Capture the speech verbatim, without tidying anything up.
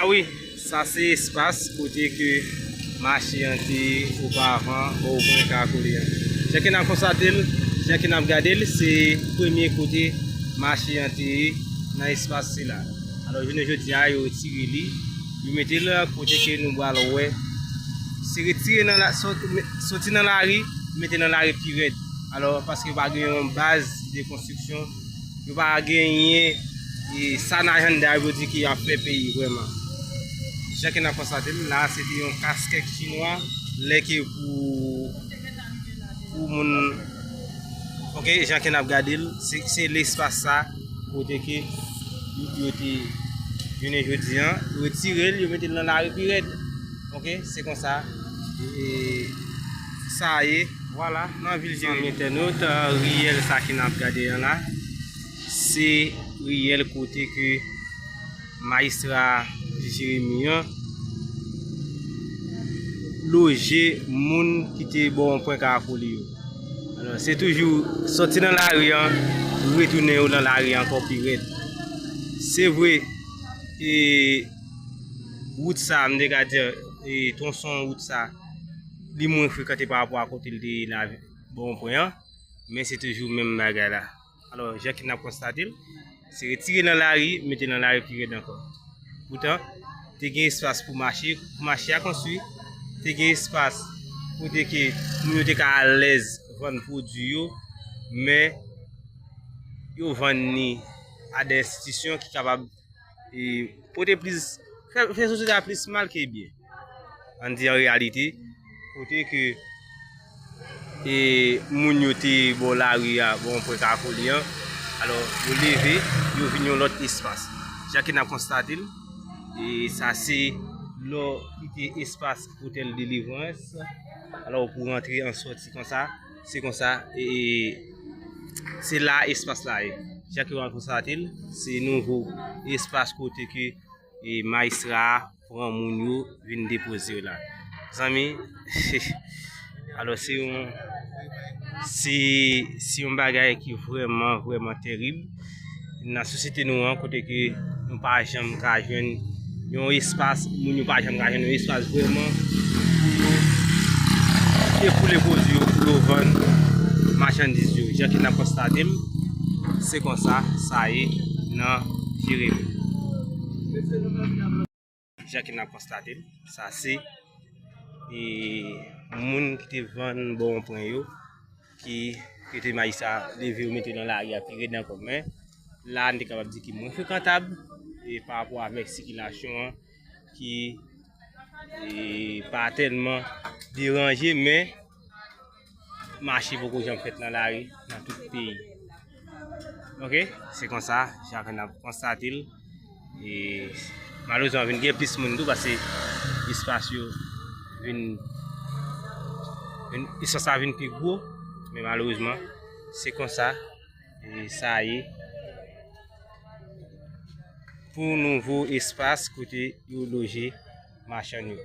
A wi, sa se espas kote ke mache an te ye opavan, bò pwen Kafou Lyon. Jan ke n ap konstate l, jan ke n ap gade l, se premye kote mache an te ye nan espas sila. Alò, jounen jodi a, yo retire li, yo mete l kote ke nou pral wè. Se retire nan la, sot-, soti nan lari, mete nan lari pi rèd. Alò, paske yo pa gen yon baz de konstriksyon, yo pa genyen, e, sa nan ajanda yo pou di ke y ap fè peyi vrèman. Jan ke n ap konstate l, la, se te yon kaskèt chinwa, lè ke pou, pou moun, oke, jan ke n ap gade l, se, se lespas sa, kote ke yo, yo te, jounen jodi a, yo retire l, yo mete l nan lari pi rèd. Oke, se konsa, e, sa ye, vwala, nan vil Jeremi. Entènot, e, riyèl sa ke n ap gade an la, se riyèl kote ke majistra Jeremi an loje moun ki te bò pwen Kafou Lyon yo. Alò, se toujou sòti nan lari an, retounen yo nan lari an ankò pi rèd. Se vre, e, wout sa, m te ka di, e, twonson wout sa, li mwen frekante pa rapò a kote l te ye la, bò pwen an, men se toujou menm bagay la. Alò, jan ke n ap konstate l, se retire nan lari, mete nan lari pi rèd ankò. Poutan, te gen espas pou mache, pou mache a konstwi, te gen espas kote ke moun yo te ka alèz vann pwodui yo, men yo vann li a de enstitisyon ki kapab e pote plis, fè, fè sosyete a plis mal ke byen. Ann di an reyalite, kote ke, e, moun yo te bò lari a, bò pwen Kafou Lyon an, alò, yo leve, yo vin yon lòt espas. Jan ke n ap konstate l, e sa se lè w kite espas otèl Delivrans, alò, pou rantre an sòti konsa, se konsa, e, se la espas la ye. Jan ke w ap konstate l, se nouvo espas kote ke, e, majistra a pran moun yo vin depoze yo la. Zanmi, alò se yon, se, se yon bagay ki vrèman, vrèman terib nan sosyete nou an, kote ke nou pa janm ka jwenn yon espas, moun yo pa janm ka jwenn yon espas vrèman pou yo depoule pwodui yo, pou yo vann machandiz yo. Jan ke n ap konstate l, se konsa sa ye nan Jeremi. Jan ke n ap konstate l, sa se, e, moun ki te vann bò pwen yo, ki, ki te majistra leve yo mete nan lari a pi rèd ankò. Men, la, n te kapab di ki mwen frekantab, e, pa rapò avèk sikilasyon an, ki, e, pa tèlman deranje, men mache poko janm fèt nan lari nan tout peyi. Oke, se konsa, jan ke n ap konstate l. E malerezman, vin gen plis moun tou, paske espas yo vin, vin, espas la vin pi gwo. Men malerezman, se konsa, e sa ye pou nouvo espas kote yo loje machann yo.